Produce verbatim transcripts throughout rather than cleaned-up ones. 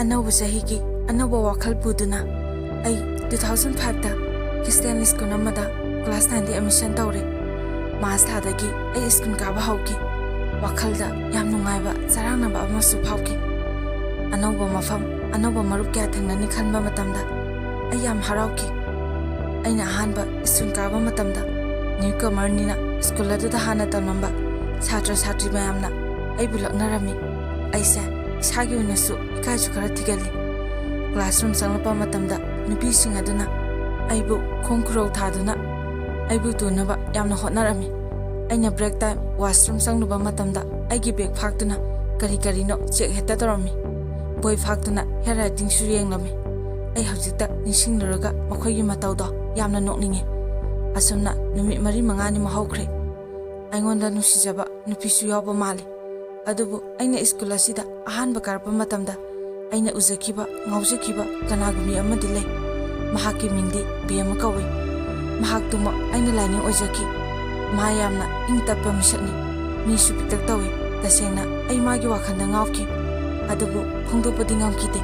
ꯑꯅꯧꯕ ꯆꯍꯤꯒꯤ ꯑꯅꯧꯕ ꯋꯥꯈꯜ ꯄꯨꯗꯨꯅ ꯑꯩ two thousand five ꯇ Christian school ꯑꯃꯗ class nine ꯗ admission ꯇꯧꯔꯦ꯫ March ꯊꯥꯗꯒꯤ ꯑꯩ school ꯀꯥꯕ ꯍꯧꯈꯤ꯫ ꯋꯥꯈꯜꯗ ꯌꯥꯝ ꯅꯨꯡꯉꯥꯏꯕ ꯆꯔꯥꯡꯅꯕ ꯑꯃꯁꯨ ꯐꯥꯎꯈꯤ꯫ ꯑꯅꯧꯕ ꯃꯐꯝ, ꯑꯅꯧꯕ ꯃꯔꯨꯞ ꯀꯌꯥ ꯊꯦꯡꯅꯅꯤ ꯈꯟꯕ ꯃꯇꯝꯗ ꯑꯩ ꯌꯥꯝ ꯍꯔꯥꯎꯈꯤ꯫ ꯑꯩꯅ ꯑꯍꯥꯟꯕ school ꯀꯥꯕ ꯃꯇꯝꯗ newcomer ꯅꯤꯅ school ꯑꯗꯨꯗ ꯍꯥꯟꯅ ꯇꯝꯂꯝꯕ ꯁꯥꯇ꯭ꯔ ꯁꯥꯇ꯭ꯔꯤ ꯃꯌꯥꯝꯅ ꯑꯩꯕꯨ ꯂꯛꯅꯔꯝꯃꯤ꯫ ꯑꯩꯁꯦ ꯏꯁꯥꯒꯤ ꯑꯣꯏꯅꯁꯨ ꯏꯀꯥꯏꯁꯨ ꯈꯔ ꯊꯤꯒꯜꯂꯤ꯫ Classroom ꯆꯪꯂꯛꯄ ꯃꯇꯝꯗ ꯅꯨꯄꯤꯁꯤꯡ ꯑꯗꯨꯅ ꯑꯩꯕꯨ ꯈꯣꯡ ꯈꯨꯔꯧ ꯊꯥꯗꯨꯅ ꯑꯩꯕꯨ ꯇꯨꯅꯕ ꯌꯥꯝꯅ ꯍꯣꯠꯅꯔꯝꯃꯤ꯫ ꯑꯩꯅ break time washroom ꯆꯪꯂꯨꯕ ꯃꯇꯝꯗ ꯑꯩꯒꯤ bag ꯐꯥꯛꯇꯨꯅ ꯀꯔꯤ ꯀꯔꯤꯅꯣ check ꯍꯦꯛꯇ ꯇꯧꯔꯝꯃꯤ꯫ ꯕꯣꯏ ꯐꯥꯛꯇꯨꯅ handwriting ꯁꯨ ꯌꯦꯡꯂꯝꯃꯤ꯫ ꯑꯩ ꯍꯧꯖꯤꯛꯇ ꯅꯤꯡꯁꯤꯡꯂꯨꯔꯒ ꯃꯈꯣꯏꯒꯤ ꯃꯇꯧꯗꯣ ꯌꯥꯝꯅ ꯅꯣꯛꯅꯤꯡꯉꯤ꯫ ꯑꯁꯨꯝꯅ ꯅꯨꯃꯤꯠ ꯃꯔꯤ ꯃꯉꯥꯅꯤꯃꯨꯛ ꯍꯧꯈ꯭ꯔꯦ꯫ ꯑꯩꯉꯣꯟꯗ ꯅꯨꯡꯁꯤꯖꯕ ꯅꯨꯄꯤꯁꯨ ꯌꯥꯎꯕ ꯃꯥꯜꯂꯤ꯫ ꯑꯗꯨꯕꯨ ꯑꯩꯅ school ꯑꯁꯤꯗ ꯑꯍꯥꯟꯕ ꯀꯥꯔꯛꯄ ꯃꯇꯝꯗ ꯑꯩꯅ ꯎꯖꯈꯤꯕ, ꯉꯥꯎꯖꯈꯤꯕ ꯀꯅꯥꯒꯨꯝꯕꯤ ꯑꯃꯗꯤ ꯂꯩ꯫ ꯃꯍꯥꯛꯀꯤ ꯃꯤꯡꯗꯤ ꯕꯦꯝꯃ ꯀꯧꯏ꯫ ꯃꯍꯥꯛꯇꯨꯃꯛ ꯑꯩꯅ ꯂꯥꯏꯅꯤꯡ ꯑꯣꯏꯖꯈꯤ꯫ ꯃꯥ ꯌꯥꯝꯅ ꯏꯪ ꯇꯞꯄ ꯃꯤꯁꯛꯅꯤ꯫ ꯃꯤꯁꯨ ꯄꯤꯛꯇꯛ ꯇꯧꯏ꯫ ꯇꯁꯦꯡꯅ ꯑꯩ ꯃꯥꯒꯤ ꯋꯥꯈꯜꯗ ꯉꯥꯎꯈꯤ꯫ ꯑꯗꯨꯕꯨ ꯐꯣꯡꯗꯣꯛꯄꯗꯤ ꯉꯝꯈꯤꯗꯦ꯫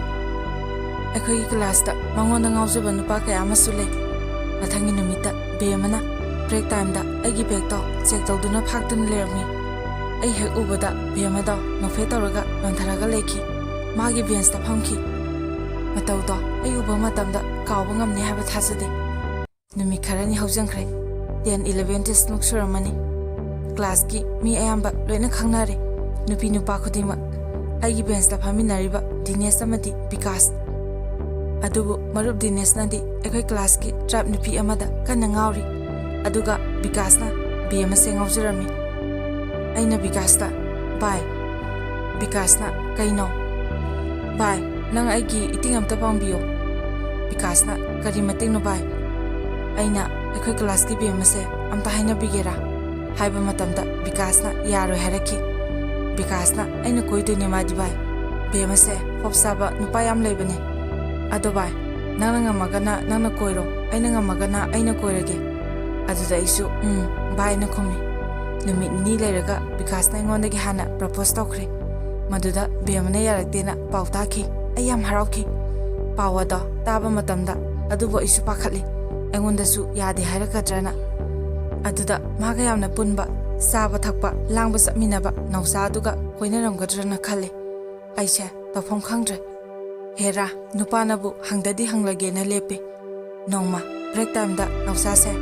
ꯑꯩꯈꯣꯏꯒꯤ class ꯇ ꯃꯉꯣꯟꯗ ꯉꯥꯎꯖꯕ ꯅꯨꯄꯥ ꯀꯌꯥ ꯑꯃꯁꯨ ꯂꯩ꯫ ꯃꯊꯪꯒꯤ ꯅꯨꯃꯤꯠꯇ ꯕꯦꯝꯃꯅ break time ꯗ ꯑꯩꯒꯤ bag ꯇꯣ check ꯇꯧꯗꯨꯅ ꯐꯥꯛꯇꯨꯅ ꯂꯩꯔꯝꯃꯤ꯫ ꯑꯩ ꯍꯦꯛ ꯎꯕꯗ ꯕꯦꯝꯃꯗꯣ ꯅꯣꯛꯐꯦꯠ ꯇꯧꯔꯒ ꯅꯣꯟꯊꯔꯒ ꯂꯩꯈꯤ꯫ ꯃꯥꯒꯤ bench ꯇ ꯐꯝꯈꯤ꯫ ꯃꯇꯧꯗꯣ ꯑꯩ ꯎꯕ ꯃꯇꯝꯗ ꯀꯥꯎꯕ ꯉꯝꯅꯤ ꯍꯥꯏꯕ ꯊꯥꯖꯗꯦ꯫ ꯅꯨꯃꯤꯠ ꯈꯔꯅꯤ ꯍꯧꯖꯤꯟꯈ꯭ꯔꯦ꯫ Ten eleven days ꯃꯨꯛ ꯁꯨꯔꯝꯃꯅꯤ꯫ Class ꯀꯤ ꯃꯤ ꯑꯌꯥꯝꯕ ꯂꯣꯏꯅ ꯈꯪꯅꯔꯦ, ꯅꯨꯄꯤ ꯅꯨꯄꯥ ꯈꯨꯗꯤꯡꯃꯛ꯫ ꯑꯩꯒꯤ bench ꯇ ꯐꯝꯃꯤꯟꯅꯔꯤꯕ ꯗꯤꯅꯦꯁ ꯑꯃꯗꯤ ꯕꯤꯀꯥꯁ꯫ ꯑꯗꯨꯕꯨ ꯃꯔꯨꯞ ꯗꯤꯅꯦꯁꯅꯗꯤ ꯑꯩꯈꯣꯏ class ꯀꯤ tribe ꯅꯨꯄꯤ ꯑꯃꯗ ꯀꯟꯅ ꯉꯥꯎꯔꯤ꯫ ꯑꯗꯨꯒ ꯕꯤꯀꯥꯁꯅ ꯕꯦꯝꯃꯁꯦ ꯉꯥꯎꯖꯔꯝꯃꯤ꯫ ꯑꯩꯅ ꯕꯤꯀꯥꯁꯇ, "ꯚꯥꯏ," ꯕꯤꯀꯥꯁꯅ, "ꯀꯩꯅꯣ?" "ꯚꯥꯏ, ꯅꯪ ꯑꯩꯒꯤ ꯏꯇꯤꯡ ꯑꯝꯇ ꯄꯥꯡꯕꯤꯌꯣ꯫" ꯕꯤꯀꯥꯁꯅ, "ꯀꯔꯤ ꯃꯇꯦꯡꯅꯣ ꯚꯥꯏ?" ꯑꯩꯅ, "ꯑꯩꯈꯣꯏ class ꯀꯤ ꯕꯦꯝꯃꯁꯦ ꯑꯝꯇ ꯍꯥꯏꯅꯕꯤꯒꯦꯔꯥ?" ꯍꯥꯏꯕ ꯃꯇꯝꯗ ꯕꯤꯀꯥꯁꯅ ꯌꯥꯔꯣꯏ ꯍꯥꯏꯔꯛꯈꯤ꯫ ꯕꯤꯀꯥꯁꯅ, "ꯑꯩꯅ ꯀꯣꯏꯗꯣꯏꯅꯦ ꯃꯥꯗꯤ ꯚꯥꯏ꯫ ꯕꯦꯝꯃꯁꯦ hope ꯆꯥꯕ ꯅꯨꯄꯥ ꯌꯥꯝ ꯂꯩꯕꯅꯦ꯫ ꯑꯗꯣ ꯚꯥꯏ, ꯅꯪꯅ ꯉꯝꯃꯒꯅ ꯅꯪꯅ ꯀꯣꯏꯔꯣ, ꯑꯩꯅ ꯉꯝꯃꯒꯅ ꯑꯩꯅ ꯀꯣꯏꯔꯒꯦ꯫" ꯑꯗꯨꯗ ꯑꯩꯁꯨ, "ꯎꯝ, ꯚꯥꯏ" ꯅ ꯈꯨꯝꯃꯤ꯫ ꯅꯨꯃꯤꯠ ꯅꯤꯅꯤ ꯂꯩꯔꯒ ꯕꯤꯀꯥꯁꯅ ꯑꯩꯉꯣꯟꯗꯒꯤ ꯍꯥꯟꯅ propose ꯇꯧꯈ꯭ꯔꯦ꯫ ꯃꯗꯨꯗ ꯕꯦꯝꯃꯅ ꯌꯥꯔꯛꯇꯦꯅ ꯄꯥꯎ ꯇꯥꯈꯤ꯫ ꯑꯩ ꯌꯥꯝ ꯍꯔꯥꯎꯈꯤ꯫ ꯄꯥꯎ ꯑꯗꯣ ꯇꯥꯕ ꯃꯇꯝꯗ ꯑꯗꯨꯕꯨ ꯑꯩꯁꯨ ꯄꯥꯈꯠꯂꯤ, ꯑꯩꯉꯣꯟꯗꯁꯨ ꯌꯥꯗꯦ ꯍꯥꯏꯔꯛꯀꯗ꯭ꯔꯅ꯫ ꯑꯗꯨꯗ ꯃꯥꯒ ꯌꯥꯝꯅ ꯄꯨꯟꯕ, ꯆꯥꯕ ꯊꯛꯄ, ꯂꯥꯡꯕ ꯆꯠꯃꯤꯟꯅꯕ ꯅꯥꯎꯆꯥꯗꯨꯒ ꯀꯣꯏꯅꯔꯝꯒꯗ꯭ꯔꯅ ꯈꯜꯂꯤ꯫ ꯑꯩꯁꯦ ꯇꯧꯐꯝ ꯈꯪꯗ꯭ꯔꯦ꯫ ꯍꯦꯔꯥ, ꯅꯨꯄꯥꯅꯕꯨ ꯍꯪꯗꯗꯤ ꯍꯪꯂꯒꯦꯅ ꯂꯦꯞꯄꯦ꯫ ꯅꯣꯡꯃ break timeꯗ ꯅꯥꯎꯆꯥꯁꯦ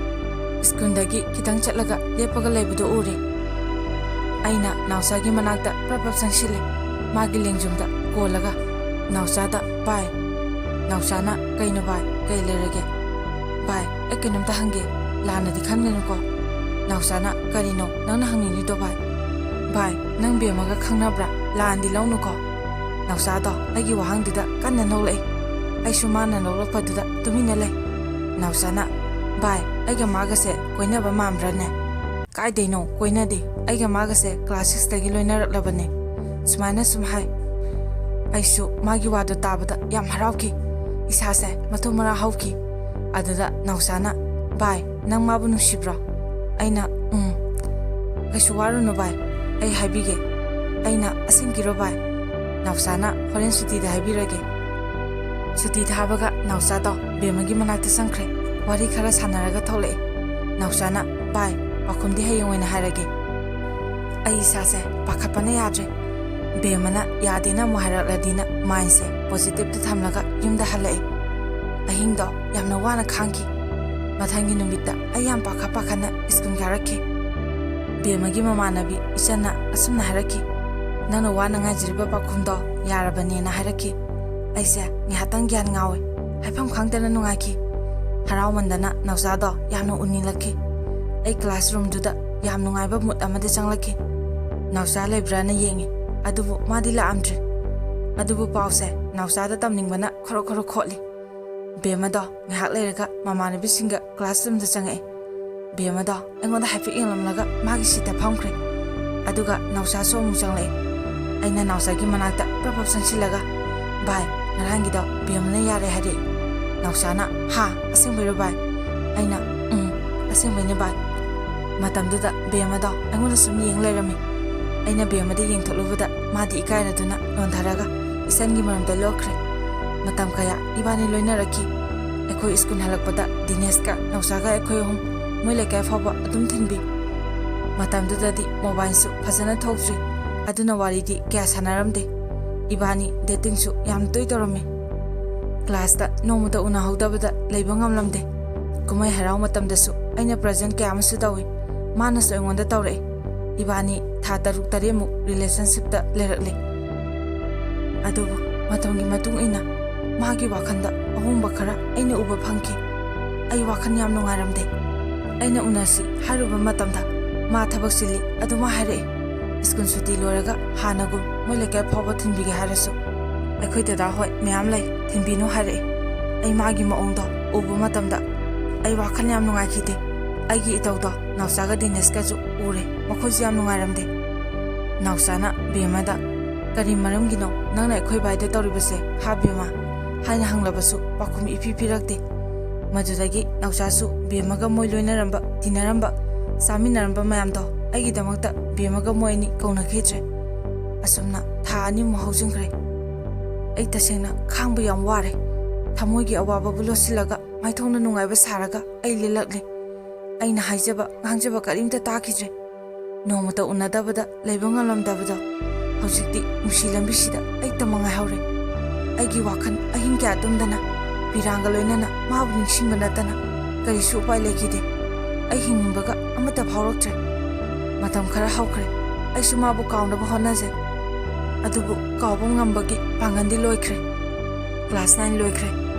ꯁ꯭ꯀꯨꯜꯗꯒꯤ ꯈꯤꯇꯪ ꯆꯠꯂꯒ ꯂꯦꯞꯄꯒ ꯂꯩꯕꯗꯣ ꯎꯔꯦ꯫ ꯑꯩꯅ ꯅꯥꯎꯆꯥꯒꯤ ꯃꯅꯥꯛꯇ ꯄ꯭ꯔꯞ ꯄ꯭ꯔꯞ ꯆꯪꯁꯤꯜꯂꯦ꯫ ꯃꯥꯒꯤ ꯂꯦꯡꯖꯨꯝꯗ ꯀꯣꯜꯂꯒ, ꯅꯥꯎꯆꯥꯗ, "ꯚꯥꯏ꯫" ꯅꯥꯎꯆꯥꯅ, "ꯀꯩꯅꯣ ꯚꯥꯏ? ꯀꯩ ꯂꯩꯔꯒꯦ?" "ꯚꯥꯏ, ꯑꯩ ꯀꯩꯅꯣꯝꯇ ꯍꯪꯒꯦ, ꯂꯥꯟꯅꯗꯤ ꯈꯟꯒꯅꯨꯀꯣ?" ꯅꯥꯎꯆꯥꯅ, "ꯀꯔꯤꯅꯣ ꯅꯪꯅ ꯍꯪꯅꯤꯡꯂꯤꯗꯣ ꯚꯥꯏ?" "ꯚꯥꯏ, ꯅꯪ ꯕꯦꯝꯃꯒ ꯈꯪꯅꯕ꯭ꯔꯥ? ꯂꯥꯟꯗꯤ ꯂꯧꯅꯨꯀꯣ?" ꯅꯥꯎꯆꯥꯗꯣ ꯑꯩꯒꯤ ꯋꯥꯍꯪꯗꯨꯗ ꯀꯟꯅ ꯅꯣꯛꯂꯛꯏ꯫ ꯑꯩꯁꯨ ꯃꯥꯅ ꯅꯣꯛꯂꯛꯄꯗꯨꯗ ꯇꯨꯃꯤꯟꯅ ꯂꯩ꯫ ꯅꯥꯎꯆꯥꯅ, "ꯚꯥꯏ, ꯑꯩꯒ ꯃꯥꯒꯁꯦ ꯀꯣꯏꯅꯕ ꯃꯥꯟꯕ꯭ꯔꯥꯅꯦ?" "ꯀꯥꯏꯗꯩꯅꯣ? ꯀꯣꯏꯅꯗꯦ꯫ ꯑꯩꯒ ꯃꯥꯒꯁꯦ class sixꯇꯒꯤ ꯂꯣꯏꯅꯔꯛꯂꯕꯅꯦ꯫" ꯁꯨꯃꯥꯏꯅ ꯁꯨꯝ ꯍꯥꯏ꯫ ꯑꯩꯁꯨ ꯃꯥꯒꯤ ꯋꯥꯗꯣ ꯇꯥꯕꯗ ꯌꯥꯝ ꯍꯔꯥꯎꯈꯤ꯫ ꯏꯁꯥꯁꯦ ꯃꯊꯨꯝ ꯃꯔꯥꯡ ꯍꯧꯈꯤ꯫ ꯑꯗꯨꯗ ꯅꯥꯎꯆꯥꯅ, "ꯚꯥꯏ, ꯅꯪ ꯃꯥꯕꯨ ꯅꯨꯡꯁꯤꯕ꯭ꯔꯣ?" ꯑꯩꯅ, "ꯎꯝ꯫" "ꯀꯩꯁꯨ ꯋꯥꯔꯨꯅꯨ ꯚꯥꯏ, ꯑꯩ ꯍꯥꯏꯕꯤꯒꯦ꯫" ꯑꯩꯅ, "ꯑꯁꯦꯡꯀꯤꯔꯣ ꯚꯥꯏ?" ꯅꯥꯎꯆꯥꯅ, "ꯍꯣꯔꯦꯟ ꯁꯨꯇꯤꯗ ꯍꯥꯏꯕꯤꯔꯒꯦ꯫" ꯁꯨꯇꯤ ꯊꯥꯕꯒ ꯅꯥꯎꯆꯥꯗꯣ ꯕꯦꯝꯃꯒꯤ ꯃꯅꯥꯛꯇ ꯆꯪꯈ꯭ꯔꯦ꯫ ꯋꯥꯔꯤ ꯈꯔ ꯁꯥꯟꯅꯔꯒ ꯊꯣꯛꯂꯛꯑꯦ꯫ ꯅꯥꯎꯆꯥꯅ, "ꯚꯥꯏ, ꯄꯥꯎꯈꯨꯝꯗꯤ ꯍꯌꯦꯡ ꯑꯣꯏꯅ ꯍꯥꯏꯔꯒꯦ꯫" ꯑꯩ ꯏꯁꯥꯁꯦ ꯄꯥꯈꯠꯄꯅ ꯌꯥꯗ꯭ꯔꯦ꯫ ꯕꯦꯝꯃꯅ ꯌꯥꯗꯦꯅ ꯑꯃꯨꯛ ꯍꯥꯏꯔꯛꯂꯗꯤꯅ mindꯁꯦ positiveꯇ ꯊꯝꯂꯒ ꯌꯨꯝꯗ ꯍꯜꯂꯛꯑꯦ꯫ ꯑꯍꯤꯡꯗꯣ ꯌꯥꯝꯅ ꯋꯥꯅ ꯈꯥꯡꯈꯤ꯫ ꯃꯊꯪꯒꯤ ꯅꯨꯃꯤꯠꯇ ꯑꯩ ꯌꯥꯝ ꯄꯥꯈꯠ ꯄꯥꯈꯠꯅ ꯁ꯭ꯀꯨꯜ ꯀꯥꯔꯛꯈꯤ꯫ ꯕꯦꯝꯃꯒꯤ ꯃꯃꯥꯟꯅꯕꯤ ꯏꯆꯟꯅ ꯑꯁꯨꯝꯅ ꯍꯥꯏꯔꯛꯈꯤ, "ꯅꯪꯅ ꯋꯥꯅ ꯉꯥꯏꯖꯔꯤꯕ ꯄꯥꯎꯈꯨꯝꯗꯣ ꯌꯥꯔꯕꯅꯦꯅ" ꯍꯥꯏꯔꯛꯈꯤ꯫ ꯑꯩꯁꯦ ꯉꯥꯏꯍꯥꯛꯇꯪ ꯒ꯭ꯌꯥꯟ ꯉꯥꯎꯋꯦ꯫ ꯍꯥꯏꯐꯝ ꯈꯪꯗꯅ ꯅꯨꯡꯉꯥꯏꯈꯤ꯫ ꯍꯔꯥꯎꯃꯟꯗꯅ ꯅꯥꯎꯆꯥꯗꯣ ꯌꯥꯝꯅ ꯎꯅꯤꯡꯂꯛꯈꯤ꯫ ꯑꯩ classroomꯗꯨꯗ ꯌꯥꯝ ꯅꯨꯡꯉꯥꯏꯕ mood ꯑꯃꯗ ꯆꯪꯂꯛꯈꯤ꯫ ꯅꯥꯎꯆꯥ ꯂꯩꯕ꯭ꯔꯥꯅ ꯌꯦꯡꯉꯤ, ꯑꯗꯨꯕꯨ ꯃꯥꯗꯤ ꯂꯥꯛꯑꯝꯗ꯭ꯔꯦ꯫ ꯑꯗꯨꯕꯨ ꯄꯥꯎꯁꯦ ꯅꯥꯎꯆꯥꯗ ꯇꯝꯅꯤꯡꯕꯅ ꯈꯣꯔꯣ ꯈꯣꯔꯣ ꯈꯣꯠꯂꯤ꯫ ꯕꯦꯝꯃꯗꯣ ꯉꯥꯏꯍꯥꯛ ꯂꯩꯔꯒ ꯃꯃꯥꯟꯅꯕꯤꯁꯤꯡꯒ classroomꯗ ꯆꯪꯉꯛꯑꯦ꯫ ꯕꯦꯝꯃꯗꯣ ꯑꯩꯉꯣꯟꯗ ꯍꯥꯏꯐꯦꯠ ꯌꯦꯡꯂꯝꯂꯒ ꯃꯥꯒꯤ seatꯇ ꯐꯝꯈ꯭ꯔꯦ꯫ ꯑꯗꯨꯒ ꯅꯥꯎꯆꯥꯁꯨ ꯑꯃꯨꯛ ꯆꯪꯂꯛꯑꯦ꯫ ꯑꯩꯅ ꯅꯥꯎꯆꯥꯒꯤ ꯃꯅꯥꯛꯇ ꯄ꯭ꯔꯞ ꯄ꯭ꯔꯞ ꯆꯪꯁꯤꯜꯂꯒ, "ꯚꯥꯏ, ꯉꯔꯥꯡꯒꯤꯗꯣ ꯕꯦꯝꯃꯅ ꯌꯥꯔꯦ ꯍꯥꯏꯔꯛꯏ꯫" ꯅꯥꯎꯆꯥꯅ, "ꯍꯥ? ꯑꯁꯦꯡꯕꯩꯔꯣ ꯚꯥꯏ?" ꯑꯩꯅ, "ꯎꯝ, ꯑꯁꯦꯡꯕꯩꯅꯦ ꯚꯥꯏ꯫" ꯃꯇꯝꯗꯨꯗ ꯕꯦꯝꯃꯗꯣ ꯑꯩꯉꯣꯟꯗ ꯁꯨꯝ ꯌꯦꯡ ꯂꯩꯔꯝꯃꯤ꯫ ꯑꯩꯅ ꯕꯦꯝꯃꯗ ꯌꯦꯡꯊꯣꯛꯂꯨꯕꯗ ꯃꯥꯗꯤ ꯏꯀꯥꯏꯔꯗꯨꯅ ꯅꯣꯟꯊꯔꯒ ꯏꯁꯟꯒꯤ ꯃꯔꯝꯗ ꯂꯣꯠꯈ꯭ꯔꯦ꯫ ꯃꯇꯝ ꯀꯌꯥ ꯏꯕꯥꯅꯤ ꯂꯣꯏꯅꯔꯛꯈꯤ꯫ ꯑꯩꯈꯣꯏ ꯁ꯭ꯀꯨꯜ ꯍꯜꯂꯛꯄꯗ ꯗꯤꯅꯦꯁꯀ ꯅꯥꯎꯆꯥꯒ ꯑꯩꯈꯣꯏ ꯑꯍꯨꯝ ꯃꯣꯏ ꯂꯩꯀꯥꯏ ꯐꯥꯎꯕ ꯑꯗꯨꯝ ꯊꯤꯟꯕꯤ꯫ ꯃꯇꯝꯗꯨꯗꯗꯤ ꯃꯣꯕꯥꯏꯜꯁꯨ ꯐꯖꯅ ꯊꯣꯛꯇ꯭ꯔꯤ, ꯑꯗꯨꯅ ꯋꯥꯔꯤꯗꯤ ꯀꯌꯥ ꯁꯥꯟꯅꯔꯝꯗꯦ꯫ ꯏꯕꯥꯅꯤ ꯗꯦꯇꯤꯡꯁꯨ ꯌꯥꯝ ꯇꯣꯏ ꯇꯧꯔꯝꯃꯤ꯫ ꯀ꯭ꯂꯥꯁꯇ ꯅꯣꯡꯃꯇ ꯎꯅꯍꯧꯗꯕꯗ ꯂꯩꯕ ꯉꯝꯂꯝꯗꯦ꯫ ꯀꯨꯝꯍꯩ ꯍꯔꯥꯎ ꯃꯇꯝꯗꯁꯨ ꯑꯩꯅ ꯄ꯭ꯔꯖꯦꯟ ꯀꯌꯥ ꯑꯃꯁꯨ ꯇꯧꯏ, ꯃꯥꯅꯁꯨ ꯑꯩꯉꯣꯟꯗ ꯇꯧꯔꯛꯏ꯫ ꯏꯕꯥꯅꯤ ꯊꯥ ꯇꯔꯨꯛ ꯇꯔꯦꯠꯃꯨꯛ ꯔꯤꯂꯦꯁꯟꯁꯤꯞꯇ ꯂꯩꯔꯛꯂꯦ꯫ ꯑꯗꯨꯕꯨ ꯃꯇꯝꯒꯤ ꯃꯇꯨꯡ ꯏꯟꯅ ꯃꯥꯒꯤ ꯋꯥꯈꯜꯗ ꯑꯍꯣꯡꯕ ꯈꯔ ꯑꯩꯅ ꯎꯕ ꯐꯪꯈꯤ꯫ ꯑꯩ ꯋꯥꯈꯜ ꯌꯥꯝ ꯅꯨꯡꯉꯥꯏꯔꯝꯗꯦ꯫ ꯑꯩꯅ ꯎꯅꯁꯤ ꯍꯥꯏꯔꯨꯕ ꯃꯇꯝꯗ ꯃꯥ ꯊꯕꯛ ꯆꯤꯜꯂꯤ ꯑꯗꯨꯃ ꯍꯥꯏꯔꯛꯏ꯫ ꯁ꯭ꯀꯨꯜ ꯁꯨꯇꯤ ꯂꯣꯏꯔꯒ ꯍꯥꯟꯅꯒꯨꯝ ꯃꯣꯏ ꯂꯩꯀꯥꯏ ꯐꯥꯎꯕ ꯊꯤꯟꯕꯤꯒꯦ ꯍꯥꯏꯔꯁꯨ ꯑꯩꯈꯣꯏ ꯗꯗꯥ ꯍꯣꯏ ꯃꯌꯥꯝ ꯂꯩ, ꯊꯤꯟꯕꯤꯅꯨ ꯍꯥꯏꯔꯛꯏ꯫ ꯑꯩ ꯃꯥꯒꯤ ꯃꯑꯣꯡꯗꯣ ꯎꯕ ꯃꯇꯝꯗ ꯑꯩ ꯋꯥꯈꯜ ꯌꯥꯝ ꯅꯨꯡꯉꯥꯏꯈꯤꯗꯦ꯫ ꯑꯩꯒꯤ ꯏꯇꯧꯗꯣ ꯅꯥꯎꯆꯥꯒ ꯗꯤꯅꯦꯁꯀꯁꯨ ꯎꯔꯦ, ꯃꯈꯣꯏꯁꯨ ꯌꯥꯝ ꯅꯨꯡꯉꯥꯏꯔꯝꯗꯦ꯫ ꯅꯥꯎꯆꯥꯅ ꯕꯦꯝꯃꯗ, "ꯀꯔꯤ ꯃꯔꯝꯒꯤꯅꯣ ꯅꯪꯅ ꯑꯩꯈꯣꯏ ꯚꯥꯏꯗ ꯇꯧꯔꯤꯕꯁꯦ, ꯍꯥ ꯕꯦꯝꯃ?" ꯍꯥꯏꯅ ꯍꯪꯂꯕꯁꯨ ꯄꯥꯎꯈꯨꯝ ꯏꯄꯤ ꯄꯤꯔꯛꯇꯦ꯫ ꯃꯗꯨꯗꯒꯤ ꯅꯥꯎꯆꯥꯁꯨ ꯕꯦꯝꯃꯒ ꯃꯣꯏ ꯂꯣꯏꯅꯔꯝꯕ, ꯇꯤꯟꯅꯔꯝꯕ, ꯆꯥꯃꯤꯟꯅꯔꯝꯕ ꯃꯌꯥꯝꯗꯣ ꯑꯩꯒꯤꯗꯃꯛꯇ ꯕꯦꯝꯃꯒ ꯃꯣꯏ ꯑꯅꯤ ꯀꯧꯅꯈꯤꯗ꯭ꯔꯦ꯫ ꯑꯁꯨꯝꯅ ꯊꯥ ꯑꯅꯤꯃꯨꯛ ꯍꯧꯖꯤꯟꯈ꯭ꯔꯦ꯫ ꯑꯩ ꯇꯁꯦꯡꯅ ꯈꯥꯡꯕ ꯌꯥꯝ ꯋꯥꯔꯦ꯫ ꯊꯃꯣꯏꯒꯤ ꯑꯋꯥꯕꯕꯨ ꯂꯣꯠꯁꯤꯜꯂꯒ ꯃꯥꯏꯊꯣꯡꯅ ꯅꯨꯡꯉꯥꯏꯕ ꯁꯥꯔꯒ ꯑꯩ ꯂꯦꯜꯂꯛꯂꯦ꯫ ꯑꯩꯅ ꯍꯥꯏꯖꯕ ꯉꯥꯡꯖꯕ ꯀꯔꯤꯝꯇ ꯇꯥꯈꯤꯗ꯭ꯔꯦ꯫ ꯅꯣꯡꯃꯇ ꯎꯅꯗꯕꯗ ꯂꯩꯕ ꯉꯝꯂꯝꯗꯕꯗꯣ ꯍꯧꯖꯤꯛꯇꯤ ꯅꯨꯡꯁꯤ ꯂꯝꯕꯤꯁꯤꯗ ꯑꯩ ꯇꯝꯃ ꯉꯥꯏꯍꯧꯔꯦ꯫ ꯑꯩꯒꯤ ꯋꯥꯈꯜ ꯑꯍꯤꯡ ꯀꯌꯥ ꯇꯨꯝꯗꯅ ꯄꯤꯔꯥꯡꯒ ꯂꯣꯏꯅꯅ ꯃꯥꯕꯨ ꯅꯤꯡꯁꯤꯡꯕ ꯅꯠꯇꯅ ꯀꯔꯤꯁꯨ ꯎꯄꯥꯏ ꯂꯩꯈꯤꯗꯦ꯫ ꯑꯩ ꯍꯤꯡꯅꯤꯡꯕꯒ ꯑꯃꯠꯇ ꯐꯥꯎꯔꯛꯇ꯭ꯔꯦ꯫ ꯃꯇꯝ ꯈꯔ ꯍꯧꯈ꯭ꯔꯦ꯫ ꯑꯩꯁꯨ ꯃꯥꯕꯨ ꯀꯥꯎꯅꯕ ꯍꯣꯠꯅꯖꯩ꯫ ꯑꯗꯨꯕꯨ ꯀꯥꯎꯕ ꯉꯝꯕꯒꯤ ꯄꯥꯡꯒꯜꯗꯤ ꯂꯣꯏꯈ꯭ꯔꯦ꯫ ꯀ꯭ꯂꯥꯁ ꯅꯥꯏꯟ ꯂꯣꯏꯈ꯭ꯔꯦ꯫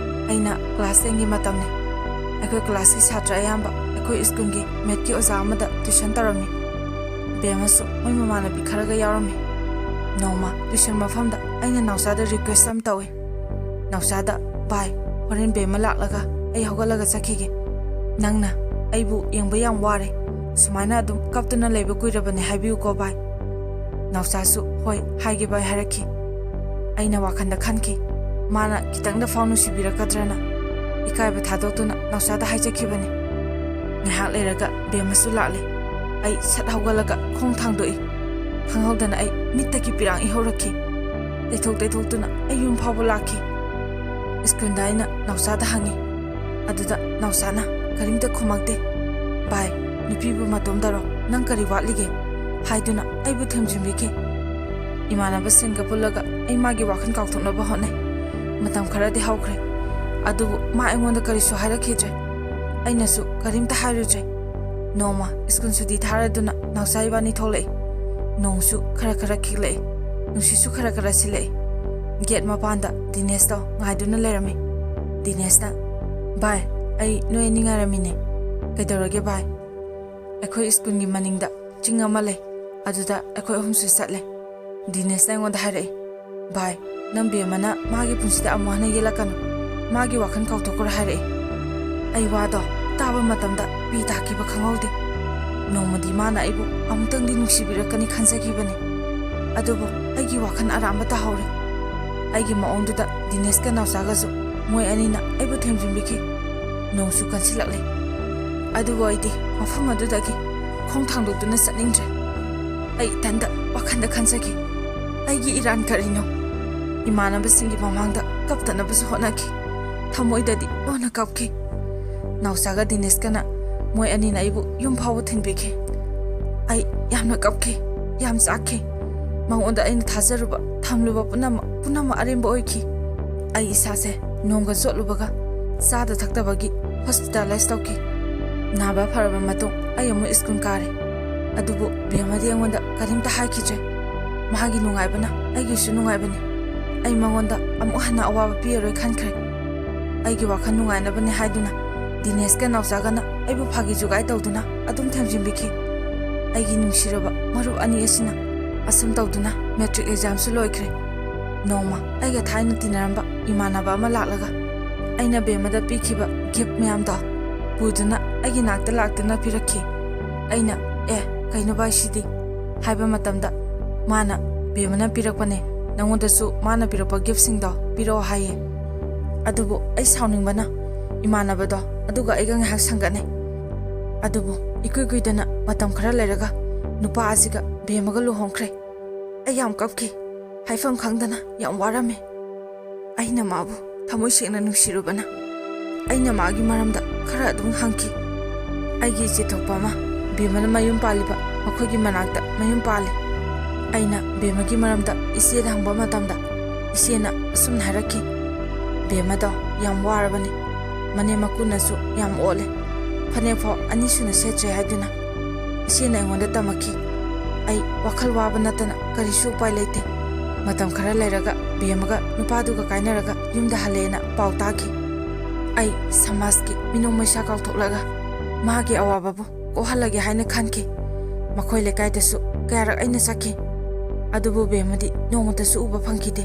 ꯑꯩꯅ ꯀ꯭ꯂꯥꯁ ꯇꯦꯟꯒꯤ ꯃꯇꯝꯅꯤ꯫ ꯑꯩꯈꯣꯏ ꯀ꯭ꯂꯥꯁꯀꯤ ꯁꯥꯇ꯭ꯔ ꯑꯌꯥꯝꯕ ꯑꯩꯈꯣꯏ ꯁ꯭ꯀꯨꯜꯒꯤ ꯃꯦꯠꯀꯤ ꯑꯣꯖꯥ ꯑꯃꯗ ꯇ꯭ꯌꯨꯁꯟ ꯇꯧꯔꯝꯃꯤ꯫ ꯕꯦꯝꯃꯁꯨ ꯃꯣꯏ ꯃꯃꯥꯟꯅꯕꯤ ꯈꯔꯒ ꯌꯥꯎꯔꯝꯃꯤ꯫ ꯅꯣꯡꯃ ꯇ꯭ꯌꯨꯁꯟ ꯃꯐꯝꯗ ꯑꯩꯅ ꯅꯥꯎꯆꯥꯗ ꯔꯤꯀ꯭ꯋꯦꯁ ꯑꯃ ꯇꯧꯏ꯫ ꯅꯥꯎꯆꯥꯗ, "ꯚꯥꯏ, ꯍꯣꯔꯦꯟ ꯕꯦꯝꯃ ꯂꯥꯛꯂꯒ ꯑꯩ ꯍꯧꯒꯠꯂꯒ ꯆꯠꯈꯤꯒꯦ꯫ ꯅꯪꯅ ꯑꯩꯕꯨ ꯌꯦꯡꯕ ꯌꯥꯝ ꯋꯥꯔꯦ꯫ ꯁꯨꯃꯥꯏꯅ ꯑꯗꯨꯝ ꯀꯞꯇꯨꯅ ꯂꯩꯕ ꯀꯨꯏꯔꯕꯅꯦ ꯍꯥꯏꯕꯤꯌꯨꯀꯣ ꯚꯥꯏ꯫" ꯅꯥꯎꯆꯥꯁꯨ "ꯍꯣꯏ, ꯍꯥꯏꯒꯦ ꯚꯥꯏ" ꯍꯥꯏꯔꯛꯈꯤ꯫ ꯑꯩꯅ ꯋꯥꯈꯜꯗ ꯈꯟꯈꯤ, ꯃꯥꯅ ꯈꯤꯇꯪꯗ ꯐꯥꯎ ꯅꯨꯡꯁꯤꯕꯤꯔꯛꯀꯗ꯭ꯔꯅ꯫ ꯏꯀꯥꯏꯕ ꯊꯥꯗꯣꯛꯇꯨꯅ ꯅꯥꯎꯆꯥꯗ ꯍꯥꯏꯖꯈꯤꯕꯅꯤ꯫ ꯉꯥꯏꯍꯥꯛ ꯂꯩꯔꯒ ꯕꯦꯝꯃꯁꯨ ꯂꯥꯛꯂꯦ꯫ ꯑꯩ ꯁꯠ ꯍꯧꯒꯠꯂꯒ ꯈꯣꯡ ꯊꯥꯡꯗꯣꯛꯏ꯫ ꯈꯪꯍꯧꯗꯅ ꯑꯩ ꯃꯤꯠꯇꯒꯤ ꯄꯤꯔꯥꯡ ꯏꯍꯧꯔꯛꯈꯤ꯫ ꯇꯩꯊꯣꯛ ꯇꯩꯊꯣꯛꯇꯨꯅ ꯑꯩ ꯌꯨꯝ ꯐꯥꯎꯕ ꯂꯥꯛꯈꯤ꯫ ꯁ꯭ꯀꯨꯜꯗ ꯑꯩꯅ ꯅꯥꯎꯆꯥꯗ ꯍꯪꯉꯤ꯫ ꯑꯗꯨꯗ ꯅꯥꯎꯆꯥꯅ ꯀꯔꯤꯝꯇ ꯈꯨꯝꯃꯛꯇꯦ꯫ "ꯚꯥꯏ, ꯅꯨꯄꯤꯕꯨ ꯃꯇꯣꯝꯗꯔꯣ? ꯅꯪ ꯀꯔꯤ ꯋꯥꯠꯂꯤꯒꯦ?" ꯍꯥꯏꯗꯨꯅ ꯑꯩꯕꯨ ꯊꯦꯝꯖꯤꯟꯕꯤꯈꯤ꯫ ꯏꯃꯥꯟꯅꯕꯁꯤꯡꯒ ꯄꯨꯜꯂꯒ ꯑꯩ ꯃꯥꯒꯤ ꯋꯥꯈꯜ ꯀꯥꯎꯊꯣꯛꯅꯕ ꯍꯣꯠꯅꯩ꯫ ꯃꯇꯝ ꯈꯔꯗꯤ ꯍꯧꯈ꯭ꯔꯦ, ꯑꯗꯨꯕꯨ ꯃꯥ ꯑꯩꯉꯣꯟꯗ ꯀꯔꯤꯁꯨ ꯍꯥꯏꯔꯛꯈꯤꯗ꯭ꯔꯦ꯫ ꯑꯩꯅꯁꯨ ꯀꯔꯤꯝꯇ ꯍꯥꯏꯔꯨꯗ꯭ꯔꯦ꯫ ꯅꯣꯡꯃ ꯁ꯭ꯀꯨꯜ ꯁꯨꯇꯤ ꯊꯥꯔꯗꯨꯅ ꯅꯥꯎꯆꯥ ꯏꯕꯥꯅꯤ ꯊꯣꯛꯂꯛꯏ꯫ ꯅꯣꯡꯁꯨ ꯈꯔ ꯈꯔ ꯈꯤꯛꯂꯛꯏ, ꯅꯨꯡꯁꯤꯠꯁꯨ ꯈꯔ ꯈꯔ ꯁꯤꯜꯂꯛꯏ꯫ ꯒꯦꯠ ꯃꯄꯥꯟꯗ ꯗꯤꯅꯦꯁꯇꯣ ꯉꯥꯏꯗꯨꯅ ꯂꯩꯔꯝꯃꯤ꯫ ꯗꯤꯅꯦꯁꯅ, "ꯚꯥꯏ, ꯑꯩ ꯅꯣꯏ ꯑꯅꯤ ꯉꯥꯏꯔꯝꯃꯤꯅꯦ꯫ ꯀꯩꯗꯧꯔꯒꯦ ꯚꯥꯏ?" ꯑꯩꯈꯣꯏ ꯁ꯭ꯀꯨꯜꯒꯤ ꯃꯅꯤꯡꯗ ꯆꯤꯡ ꯑꯃ ꯂꯩ, ꯑꯗꯨꯗ ꯑꯩꯈꯣꯏ ꯑꯍꯨꯝꯁꯨ ꯆꯠꯂꯦ꯫ ꯗꯤꯅꯦꯁꯅ ꯑꯩꯉꯣꯟꯗ ꯍꯥꯏꯔꯛꯏ, "ꯚꯥꯏ, ꯅꯪ ꯕꯦꯝꯃꯅ ꯃꯥꯒꯤ ꯄꯨꯟꯁꯤꯗ ꯑꯃꯨꯛ ꯍꯟꯅ ꯌꯦꯜꯂꯛꯀꯅꯨ, ꯃꯥꯒꯤ ꯋꯥꯈꯜ ꯀꯥꯎꯊꯣꯛꯈ꯭ꯔꯣ" ꯍꯥꯏꯔꯛꯏ꯫ ꯑꯩ ꯋꯥꯗꯣ ꯇꯥꯕ ꯃꯇꯝꯗ ꯄꯤ ꯇꯥꯈꯤꯕ ꯈꯪꯍꯧꯗꯦ꯫ ꯅꯣꯡꯃꯗꯤ ꯃꯥꯅ ꯑꯩꯕꯨ ꯑꯃꯨꯛꯇꯪꯗꯤ ꯅꯨꯡꯁꯤꯕꯤꯔꯛꯀꯅꯤ ꯈꯟꯖꯈꯤꯕꯅꯤ, ꯑꯗꯨꯕꯨ ꯑꯩꯒꯤ ꯋꯥꯈꯜ ꯑꯔꯥꯟꯕ ꯇꯥꯍꯧꯔꯦ꯫ ꯑꯩꯒꯤ ꯃꯑꯣꯡꯗꯨꯗ ꯗꯤꯅꯦꯁꯀ ꯅꯥꯎꯆꯥꯒꯁꯨ, ꯃꯣꯏ ꯑꯅꯤꯅ ꯑꯩꯕꯨ ꯊꯦꯝꯖꯤꯟꯕꯤꯈꯤ꯫ ꯅꯣꯡꯁꯨ ꯀꯟꯁꯤꯜꯂꯛꯂꯦ, ꯑꯗꯨꯕꯨ ꯑꯩꯗꯤ ꯃꯐꯝ ꯑꯗꯨꯗꯒꯤ ꯈꯣꯡ ꯊꯥꯡꯗꯣꯛꯇꯨꯅ ꯆꯠꯅꯤꯡꯗ꯭ꯔꯦ꯫ ꯑꯩ ꯏꯊꯟꯗ ꯋꯥꯈꯜꯗ ꯈꯟꯖꯈꯤ, "ꯑꯩꯒꯤ ꯏꯔꯥꯟ ꯀꯔꯤꯅꯣ?" ꯏꯃꯥꯟꯅꯕꯁꯤꯡꯒꯤ ꯃꯃꯥꯡꯗ ꯀꯞꯇꯅꯕꯁꯨ ꯍꯣꯠꯅꯈꯤ꯫ ꯊꯃꯣꯏꯗꯗꯤ ꯂꯣꯟꯅ ꯀꯞꯈꯤ꯫ ꯅꯥꯎꯆꯥꯒ ꯗꯤꯅꯦꯁꯀꯅ ꯃꯣꯏ ꯑꯅꯤꯅ ꯑꯩꯕꯨ ꯌꯨꯝ ꯐꯥꯎꯕ ꯊꯤꯟꯕꯤꯈꯤ꯫ ꯑꯩ ꯌꯥꯝꯅ ꯀꯞꯈꯤ, ꯌꯥꯝ ꯆꯥꯛꯈꯤ꯫ ꯃꯉꯣꯟꯗ ꯑꯩꯅ ꯊꯥꯖꯔꯨꯕ, ꯊꯝꯂꯨꯕ ꯄꯨꯝꯅꯃꯛ, ꯄꯨꯝꯅꯃꯛ ꯑꯔꯦꯝꯕ ꯑꯣꯏꯈꯤ꯫ ꯑꯩ ꯏꯁꯥꯁꯦ ꯅꯣꯡꯒ ꯆꯣꯠꯂꯨꯕꯒ ꯆꯥꯗ ꯊꯛꯇꯕꯒꯤ ꯍꯣꯁꯄꯤꯇꯥꯂꯥꯏꯁ ꯇꯧꯈꯤ꯫ ꯅꯥꯕ ꯐꯔꯕ ꯃꯇꯨꯡ ꯑꯩ ꯑꯃꯨꯛ ꯁ꯭ꯀꯨꯜ ꯀꯥꯔꯦ꯫ ꯑꯗꯨꯕꯨ ꯕꯦꯝꯃꯗꯤ ꯑꯩꯉꯣꯟꯗ ꯀꯔꯤꯝꯇ ꯍꯥꯏꯈꯤꯗ꯭ꯔꯦ꯫ ꯃꯍꯥꯛꯀꯤ ꯅꯨꯡꯉꯥꯏꯕꯅ ꯑꯩꯒꯤꯁꯨ ꯅꯨꯡꯉꯥꯏꯕꯅꯤ꯫ ꯑꯩ ꯃꯉꯣꯟꯗ ꯑꯃꯨꯛ ꯍꯟꯅ ꯑꯋꯥꯕ ꯄꯤꯔꯔꯣꯏ ꯈꯟꯈ꯭ꯔꯦ꯫ ꯑꯩꯒꯤ ꯋꯥꯈꯜ ꯅꯨꯡꯉꯥꯏꯅꯕꯅꯤ ꯍꯥꯏꯗꯨꯅ ꯗꯤꯅꯦꯁꯀ ꯅꯥꯎꯆꯥꯒꯅ ꯑꯩꯕꯨ ꯐꯥꯒꯤ ꯖꯨꯒꯥꯏ ꯇꯧꯗꯨꯅ ꯑꯗꯨꯝ ꯊꯦꯝꯖꯤꯟꯕꯤꯈꯤ꯫ ꯑꯩꯒꯤ ꯅꯨꯡꯁꯤꯔꯕ ꯃꯔꯨꯞ ꯑꯅꯤ ꯑꯁꯤꯅ ꯑꯁꯨꯝ ꯇꯧꯗꯨꯅ ꯃꯦꯇ꯭ꯔꯤꯛ ꯑꯦꯛꯖꯥꯝꯁꯨ ꯂꯣꯏꯈ꯭ꯔꯦ꯫ ꯅꯣꯡꯃ ꯑꯩꯒ ꯊꯥꯏꯅ ꯇꯤꯟꯅꯔꯝꯕ ꯏꯃꯥꯟꯅꯕ ꯑꯃ ꯂꯥꯛꯂꯒ ꯑꯩꯅ ꯕꯦꯝꯃꯗ ꯄꯤꯈꯤꯕ ꯒꯤꯐ ꯃꯌꯥꯝꯗꯣ ꯄꯨꯗꯨꯅ ꯑꯩꯒꯤ ꯅꯥꯛꯇ ꯂꯥꯛꯇꯨꯅ ꯄꯤꯔꯛꯈꯤ꯫ ꯑꯩꯅ, "ꯑꯦ, ꯀꯩꯅꯣ ꯚꯥꯏ ꯁꯤꯗꯤ?" ꯍꯥꯏꯕ ꯃꯇꯝꯗ ꯃꯥꯅ, "ꯕꯦꯝꯃꯅ ꯄꯤꯔꯛꯄꯅꯦ, ꯅꯉꯣꯟꯗꯁꯨ ꯃꯥꯅ ꯄꯤꯔꯛꯄ ꯒꯤꯐꯁꯤꯡꯗꯣ ꯄꯤꯔꯛꯑꯣ" ꯍꯥꯏꯌꯦ꯫ ꯑꯗꯨꯕꯨ ꯑꯩ ꯁꯥꯎꯅꯤꯡꯕꯅ ꯏꯃꯥꯟꯅꯕꯗꯣ ꯑꯗꯨꯒ ꯑꯩꯒ ꯉꯥꯏꯍꯥꯛ ꯁꯪꯒꯠꯅꯩ꯫ ꯑꯗꯨꯕꯨ ꯏꯀꯨꯏ ꯀꯨꯏꯗꯅ ꯃꯇꯝ ꯈꯔ ꯂꯩꯔꯒ ꯅꯨꯄꯥ ꯑꯁꯤꯒ ꯕꯦꯝꯃꯒ ꯂꯨꯍꯣꯡꯈ꯭ꯔꯦ꯫ ꯑꯩ ꯌꯥꯝ ꯀꯞꯈꯤ꯫ ꯍꯥꯏꯐꯝ ꯈꯪꯗꯅ ꯌꯥꯝ ꯋꯥꯔꯝꯃꯤ꯫ ꯑꯩꯅ ꯃꯥꯕꯨ ꯊꯃꯣꯏ ꯁꯦꯡꯅ ꯅꯨꯡꯁꯤꯔꯨꯕꯅ꯫ ꯑꯩꯅ ꯃꯥꯒꯤ ꯃꯔꯝꯗ ꯈꯔ ꯑꯗꯨꯝ ꯍꯪꯈꯤ꯫ ꯑꯩꯒꯤ ꯏꯆꯦ ꯊꯣꯛꯄ ꯑꯃ ꯕꯦꯝꯃꯅ ꯃꯌꯨꯝ ꯄꯥꯜꯂꯤꯕ ꯃꯈꯣꯏꯒꯤ ꯃꯅꯥꯛꯇ ꯃꯌꯨꯝ ꯄꯥꯜꯂꯤ꯫ ꯑꯩꯅ ꯕꯦꯝꯃꯒꯤ ꯃꯔꯝꯗ ꯏꯆꯦꯗ ꯍꯪꯕ ꯃꯇꯝꯗ ꯏꯆꯦꯅ ꯑꯁꯨꯝꯅ ꯍꯥꯏꯔꯛꯈꯤ, "ꯕꯦꯝꯃꯗꯣ ꯌꯥꯝ ꯋꯥꯔꯕꯅꯤ꯫ ꯃꯅꯦꯝ ꯃꯀꯨꯅꯁꯨ ꯌꯥꯝ ꯑꯣꯠꯂꯦ꯫ ꯐꯅꯦꯛ ꯐꯥꯎ ꯑꯅꯤ ꯁꯨꯅ ꯁꯦꯠꯇ꯭ꯔꯦ" ꯍꯥꯏꯗꯨꯅ ꯏꯆꯦꯅ ꯑꯩꯉꯣꯟꯗ ꯇꯝꯃꯛꯈꯤ꯫ ꯑꯩ ꯋꯥꯈꯜ ꯋꯥꯕ ꯅꯠꯇꯅ ꯀꯔꯤꯁꯨ ꯎꯄꯥꯏ ꯂꯩꯇꯦ꯫ ꯃꯇꯝ ꯈꯔ ꯂꯩꯔꯒ ꯕꯦꯝꯃꯒ ꯅꯨꯄꯥꯗꯨꯒ ꯀꯥꯏꯅꯔꯒ ꯌꯨꯝꯗ ꯍꯜꯂꯦꯅ ꯄꯥꯎ ꯇꯥꯈꯤ꯫ ꯑꯩ ꯁꯃꯥꯖꯀꯤ ꯃꯤꯅꯣꯛ ꯃꯩꯁꯥ ꯀꯥꯎꯊꯣꯛꯂꯒ ꯃꯥꯒꯤ ꯑꯋꯥꯕꯕꯨ ꯀꯣꯛꯍꯜꯂꯒꯦ ꯍꯥꯏꯅ ꯈꯟꯈꯤ꯫ ꯃꯈꯣꯏ ꯂꯩꯀꯥꯏꯗꯁꯨ ꯀꯌꯥꯔꯛ ꯑꯩꯅ ꯆꯠꯈꯤ, ꯑꯗꯨꯕꯨ ꯕꯦꯝꯃꯗꯤ ꯅꯣꯡꯃꯇꯁꯨ ꯎꯕ ꯐꯪꯈꯤꯗꯦ꯫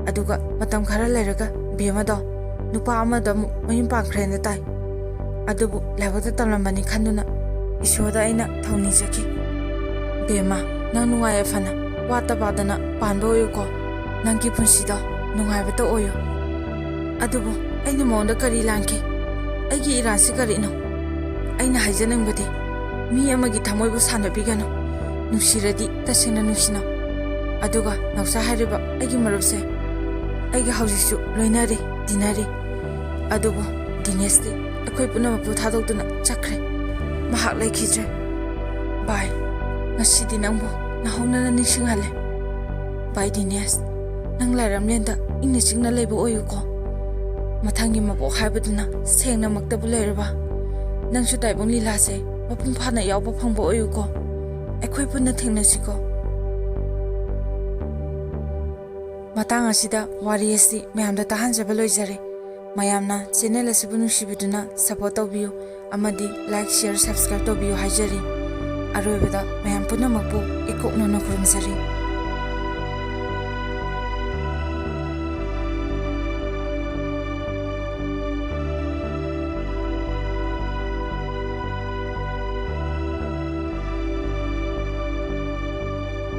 ꯑꯗꯨꯒ ꯃꯇꯝ ꯈꯔ ꯂꯩꯔꯒ ꯕꯦꯝꯃꯗꯣ ꯅꯨꯄꯥ ꯑꯃꯗ ꯑꯃꯨꯛ ꯃꯌꯨꯝ ꯄꯥꯟꯈ꯭ꯔꯦꯅ ꯇꯥꯏ꯫ ꯑꯗꯨꯕꯨ ꯂꯥꯏꯕꯛꯇ ꯇꯝꯂꯝꯕꯅꯤ ꯈꯟꯗꯨꯅ ꯏꯁꯣꯔꯗ ꯑꯩꯅ ꯊꯧꯅꯤꯖꯈꯤ꯫ "ꯕꯦꯝꯃ, ꯅꯪ ꯅꯨꯡꯉꯥꯏ ꯌꯥꯏꯐꯅ ꯋꯥꯠꯇ ꯄꯥꯗꯅ ꯄꯥꯟꯕ ꯑꯣꯏꯌꯨꯀꯣ꯫ ꯅꯪꯒꯤ ꯄꯨꯟꯁꯤꯗꯣ ꯅꯨꯡꯉꯥꯏꯕꯇ ꯑꯣꯏꯌꯨ꯫" ꯑꯗꯨꯕꯨ ꯑꯩꯅ ꯃꯉꯣꯟꯗ ꯀꯔꯤ ꯂꯥꯟꯈꯤ? ꯑꯩꯒꯤ ꯏꯔꯥꯟꯁꯤ ꯀꯔꯤꯅꯣ? ꯑꯩꯅ ꯍꯥꯏꯖꯅꯤꯡꯕꯗꯤ, ꯃꯤ ꯑꯃꯒꯤ ꯊꯃꯣꯏꯕꯨ ꯁꯥꯟꯅꯕꯤꯒꯅꯨ꯫ ꯅꯨꯡꯁꯤꯔꯗꯤ ꯇꯁꯦꯡꯅ ꯅꯨꯡꯁꯤꯅꯧ꯫ ꯑꯗꯨꯒ ꯅꯥꯎꯆꯥ ꯍꯥꯏꯔꯤꯕ ꯑꯩꯒꯤ ꯃꯔꯨꯞꯁꯦ ꯑꯩꯒ ꯍꯧꯖꯤꯛꯁꯨ ꯂꯣꯏꯅꯔꯤ, ꯇꯤꯟꯅꯔꯤ꯫ ꯑꯗꯨꯕꯨ ꯗꯤꯅꯦꯁꯇꯤ ꯑꯩꯈꯣꯏ ꯄꯨꯝꯅꯃꯛꯄꯨ ꯊꯥꯗꯣꯛꯇꯨꯅ ꯆꯠꯈ꯭ꯔꯦ꯫ ꯃꯍꯥꯛ ꯂꯩꯈꯤꯗ꯭ꯔꯦ꯫ ꯚꯥꯏ, ꯉꯁꯤꯗꯤ ꯅꯪꯕꯨ ꯅꯧꯍꯧꯅꯅ ꯅꯤꯡꯁꯤꯡꯍꯜꯂꯦ꯫ ꯚꯥꯏ ꯗꯤꯅꯦꯁ, ꯅꯪ ꯂꯥꯏꯔꯝꯂꯦꯟꯗ ꯏꯪꯅ ꯆꯤꯛꯅ ꯂꯩꯕ ꯑꯣꯏꯌꯨꯀꯣ꯫ ꯃꯊꯪꯒꯤ ꯃꯄꯣꯛ ꯍꯥꯏꯕꯗꯨꯅ ꯁꯦꯡꯅꯃꯛꯇꯕꯨ ꯂꯩꯔꯕ ꯅꯪꯁꯨ ꯇꯥꯏꯕꯪ ꯂꯤꯂꯥꯁꯦ ꯃꯄꯨꯡ ꯐꯥꯅ ꯌꯥꯎꯕ ꯐꯪꯕ ꯑꯣꯏꯌꯨꯀꯣ꯫ ꯑꯩꯈꯣꯏ ꯄꯨꯟꯅ ꯊꯦꯡꯅꯁꯤꯀꯣ꯫ ꯃꯇꯥꯡ ꯑꯁꯤꯗ ꯋꯥꯔꯤ ꯑꯁꯤ ꯃꯌꯥꯝꯗ ꯇꯥꯍꯟꯖꯕ ꯂꯣꯏꯖꯔꯦ꯫ ꯃꯌꯥꯝꯅ ꯆꯦꯅꯦꯜ ꯑꯁꯤꯕꯨ ꯅꯨꯡꯁꯤꯕꯤꯗꯨꯅ ꯁꯄꯣꯔꯠ ꯇꯧꯕꯤꯌꯨ ꯑꯃꯗꯤ ꯂꯥꯏꯛ, ꯁꯤꯌꯔ, ꯁꯕꯁꯀ꯭ꯔꯥꯏꯕ ꯇꯧꯕꯤꯌꯨ ꯍꯥꯏꯖꯔꯤ꯫ ꯑꯔꯣꯏꯕꯗ ꯃꯌꯥꯝ ꯄꯨꯝꯅꯃꯛꯄꯨ ꯏꯀꯣꯛꯅꯅ ꯈꯨꯔꯨꯝꯖꯔꯤ꯫